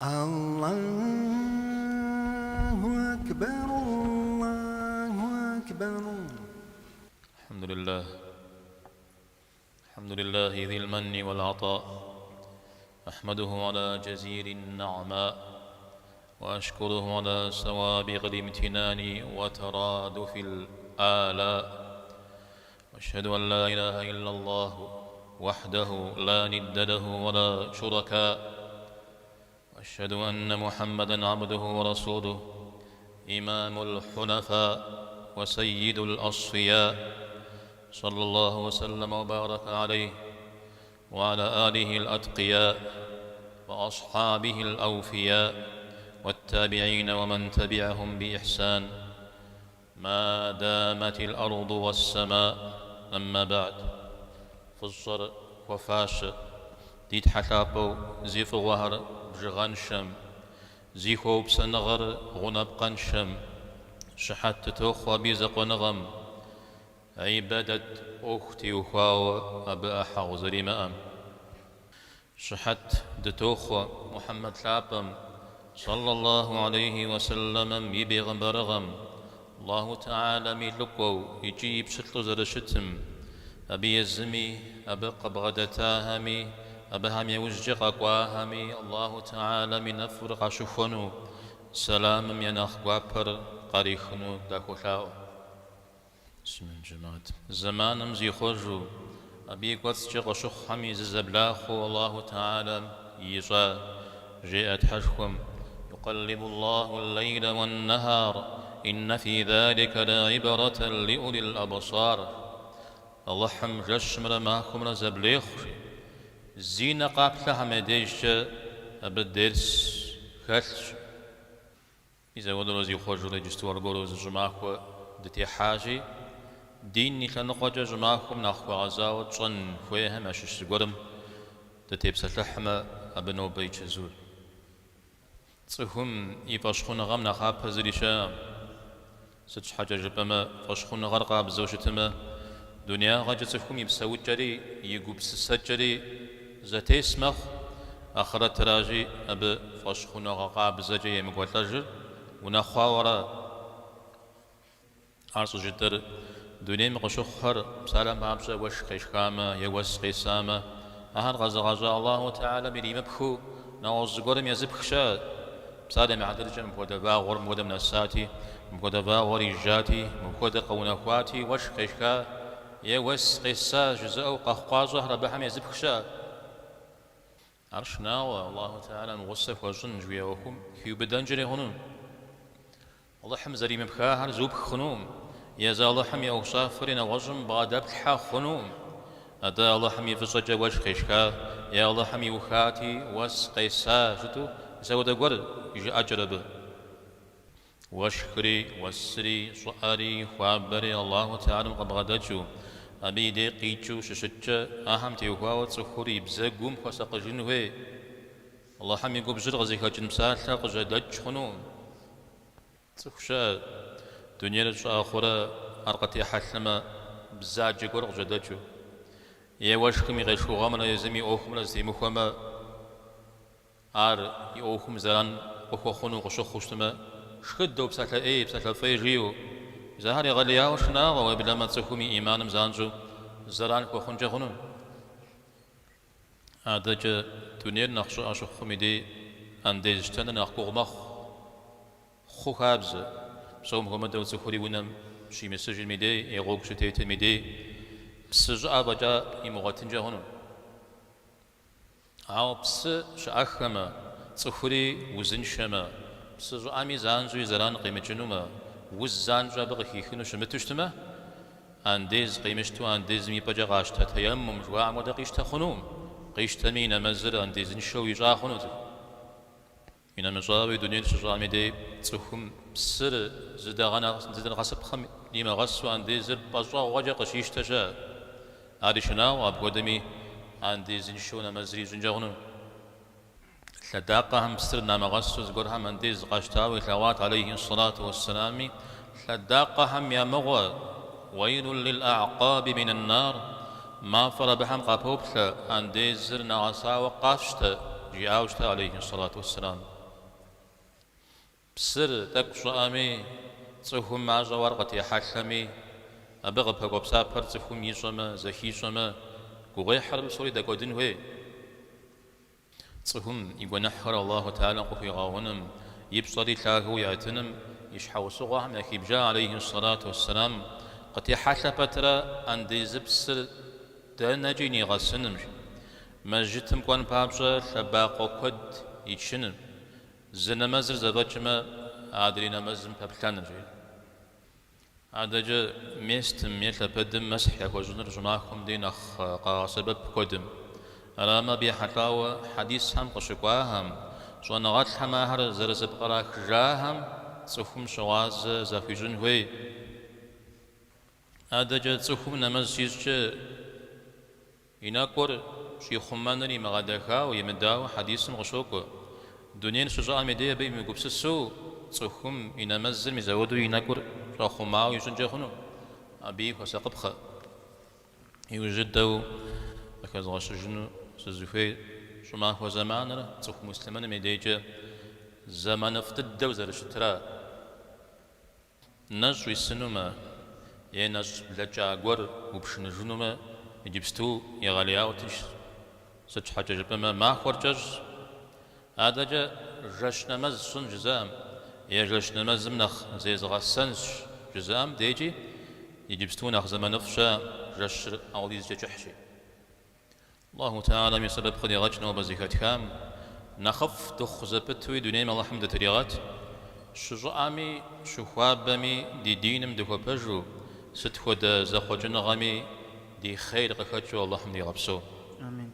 Аллаху акбэр, Аллаху акбэр. الحمد لله الحمد لله ذي المن والعطاء أحمده على جزيل النعماء وأشكره على سوابغ الامتنان وترادف الآلاء وأشهد أن لا إله إلا الله وحده لا ند له ولا شركاء وأشهد أن محمدا عبده ورسوله إمام الحنفاء وسيد الأصفياء صلى الله وسلم وبارك عليه وعلى آله الأتقياء وأصحابه الأوفياء والتابعين ومن تبعهم بإحسان ما دامت الأرض والسماء أما بعد Фӏыщӏэр хуэфащэ ди Тхьэ лъапӏэу зи фӏыгъуэхэр бжыгъэншэм, зи хуэупсэныгъэр гъунапкъэншэм, щыхьэт дытохъуэ абы и закъуэныгъэм, гьибадэт ӏуэху теухуауэ абы ӏыхьэгъу зэримыӏэм. Щыхьэт дытохъуэ Мухьэммэд лъапӏэм, сэллаллаху алейхи уэсэллэмэм и бегъымбарыгъэм, Аллаху Тэхьэлам и лӏыкӏуэу икӏи и пщылӏу зэрыщытым, абы езыми, абы къыбгъэдэтахэми, абыхэм яужькӏэ къэкӏуахэми Аллаху Тэхьэлам и нэфӏыр къащыхуэну, сэламым я нэхъ гуапэр къарихыну дахуолъаӏуэ. Зэманым зихъуэжу, абы и кӏуэцӏкӏэ къыщыхъухэми зызэблахъуу Аллаху Тэхьэлам ищӏа, жеӏэ Тхьэшхуэм, Юкъэллибу Аллаху л-лейла уэн-нэхар, иннэ фи заликэ лэгьибрэтэн лиӏулил-абсар. Алыхьым жэщымрэ махуэмрэ зэблехъу, жи. Зи нэ къаплъэхэм я дежкӏэ абы дерс хэлъщ. Мис апхуэдэурэ зихъуэжурэ иджысту аргуэру зы щӏымахуэ дытехьащи, дин и лъэныкъуэкӏэ щӏымахуэм нэхъ хуэгъэзауэ тщӏэн хуейхэм ящыщ зыгуэрым дытепсэлъыхьмэ, абы нобэ и чэзур. Цӏыхум и фӏэщхъуныгъэм нэхъапэ зыри щыӏэкъым. Сыт щхьэкӏэ жыпӏэмэ, фӏэщхъуныгъэр къабзэу щытмэ, дунеягъэкӏэ цӏыхум и псэукӏэри и гупсысэкӏэри зэтес мэхъу, ахърэтращи, абы фӏэщхъуныгъэ къабзэкӏэ емыкӏуэлӏэжыр унэхъуауэ ара? Ар щӏыжытӏэр дунейм къыщыхъухэр, псалъэм папщӏэ, уэшх къешхамэ е уэс къесамэ, ахэр къэзыгъэщӏа Аллаху Тэхьэлам иримыпхыу нэгъуэщӏ зыгуэрым езыпх щыӏэ. Псалъэм и хьэтыркӏэ мыпхуэдэ вагъуэр мыпхуэдэм нэсати, мыпхуэдэ вагъуэр ижати, мыпхуэдэ къэунэхуати, уэшх къешха е уэс къеса жызыӏэу къэхъукъащӏэхэр абыхэм езыпх щыӏэ. Ар шынагъуэ, Аллаху Тэхьэлам гъусэ хуэщӏын жыхуиӏэ ӏуэхум хиубыдэнкӏэри хъуну. Алыхьым зэримыпхахэр зупх хъунукъым, езы Алыхьым и ӏуэхущӏафэри нэгъуэщӏым бгъэдэплъхьэ хъунукъым. Атӏэ Алыхьым и фӏыщӏэкӏэ уэшх къешха е Алыхьым иухати, уэс къеса жытӏэу мис апхуэдэ гуэр и жыӏэкӏэр абы. Уэшхри, уэсри, щӏыӏэри, хуабэри Аллаху Тэхьэлам къыбгъэдэкӏыу, абы и дей къикӏыу щыщыткӏэ, ахэм теухуауэ цӏыхур и бзэгум хуэсакъыжын хуей. Алыхьым и губжьыр къызыхэкӏын псалъэ къыжьэдэкӏ хъунукъым. Цӏыху щыӏэ, дунейр щӏыӏэ хъурэ ар къытехьэлъэмэ, бзаджэ гуэр къыжьэдэкӏыу. Е уэшхым и къешхыгъуэмрэ езым и ӏуэхумрэ зэтемыхуэмэ, ар и ӏуэхум зэран къыхуэхъуну къыщыхъуу щытмэ, шхыдэу, псалъэ ӏей, псалъэ фӏей жиӏэу. Мис ахэр егъэлеяуэ шынагъуэ, уеблэмэ цӏыхум и ӏиманым занщӏэу зэран хуэхъункӏэ хъуну. Адэкӏэ дунейр нэхъ щӏыӏэ щыхъум и дей андез щтэныр нэхъ гугъу мэхъу. Хъу хабзэ, псом хуэмыдэу цӏыхури унэм щимысыжым и дей, е гъуэгу щытетым и дей, псы щӏыӏэ фӏэкӏа имыгъуэтынкӏэ хъуну. Ауэ псы щыӏэххэмэ, цӏыхури узыншэмэ, псы щӏыӏэми занщӏэу и зэран къимыкӏынумэ, уз занщӏэу абы къыхихыну щымыту щытмэ, Андез къимыщтэу андезым и пӏэкӏэ къащтэ тэеммум жыхуаӏэм хуэдэ къищтэ хъунукъым. Къищтэми и нэмэзыр андезыншэу ищӏа хъуну цӏыху. Инэмыщӏауи дунейр щыщӏыӏэм и дей цӏыхум псыр зыдэгъэсыпхъэм нимыгъэсу андезыр пӏэщӏэгъуэкӏэ къыщищтэ щыӏэ. Ари шынагъуэ, апхуэдэми андезыншэу нэмэзыр ищӏынкӏэ хъуну. Лъэдакъэхэм псыр намыгъэсу зыгуэрхэм андез къащтауэ илъэгъуат алейхи сэлату уэсселами, Лъэдакъэхэм я мыгъуэ, Уэйлун лил-а'къаби минэн-нар, мафӏэр абыхэм къапоплъэ, андезыр нэгъэсауэ къафщтэ, жиӏауэ щыта алейхи сэлату уэсселам. Псыр тӏэкӏу щӏыӏэми, цӏыхум мащӏэу ар къытехьэлъэми, абы къыпэкӏуэ псапэр цӏыхум ищӏэмэ, зэхищӏэмэ, гугъуехьыр абы псори дэкӏуэдын хуей. Цӏыхум и гуэныхьхэр Аллаху Тэхьэлам къыхуигъэгъуным, и пщӏэри лъагэу иӏэтыным и щхьэусыгъуэхэм яхибжа, алейхи сэлату уэсселам, къытехьэлъэ пэтрэ андезыпсыр дэнэкӏи нигъэсыным, мэжджытым кӏуэн папщӏэ лъэбакъуэ куэд ичыным, зы нэмэзыр зэфӏэкӏмэ, адрей нэмэзым пэплъэныр, жиӏэ. Адэкӏэ местым е лъэпэдым мэсхь яхуэщӏыныр щӏымахуэм дей нэхъ къагъэсэбэп куэдым. Арамэ, абы ехьэлӏауэ хьэдисхэм къыщыкӏуахэм, щӏэныгъэлӏхэм ахэр зэрызэпкърахыжахэм цӏыхум щыгъуазэ захуищӏын хуей. Адэкӏэ цӏыхум нэмэз щищӏкӏэ И нэкӏур щӏихъумэныр имыгъэдэхауэ, имыдауэ хьэдисым къыщокӏуэ. Дунейр щыщӏыӏэм и дей абы имыгупсысу цӏыхум и нэмэзыр мис ауэдэу и нэкӏур щӏэхъумауэ ищӏынкӏэ хъуну, абыи хуэсакъыпхъэ. Иужь дыдэу къыхэзгъэщыжыну сызыхуейр щӏымахуэ зэманыр цӏыху муслъымэным и дейкӏэ зэманыфӏ дыдэу зэрыщытра. Нэщӏ уисынумэ е нэщӏ блэкӏа гуэр упшыныжынумэ, иджыпсту егъэлеяуэ тыншщ. Сыт щхьэкӏэ жыпӏэмэ, махуэр кӏэщӏщ. Адэкӏэ жэщ нэмэз сщӏын жызыӏэм е жэщ нэмэзым нэхъ зезгъэсэнщ жызыӏэм декӏи, иджыпсту нэхъ зэманыфӏ щыӏэ, жэщыр ауэдизкӏэ кӏыхьщи. Аллаху Тэхьэлам и сэбэп къыдигъэкӏ нобэ зэхэтхам, нэхъыфӏ дыхъу зэпытуи дунейм Алыхьым дытригъэт, щыщӏыӏэми, щыхуабэми ди диным дыхуэпэжу, сыт хуэдэ зэхъуэкӏыныгъэми ди хъейр къыхэкӏыу Алыхьым дигъэпсэу. Амин.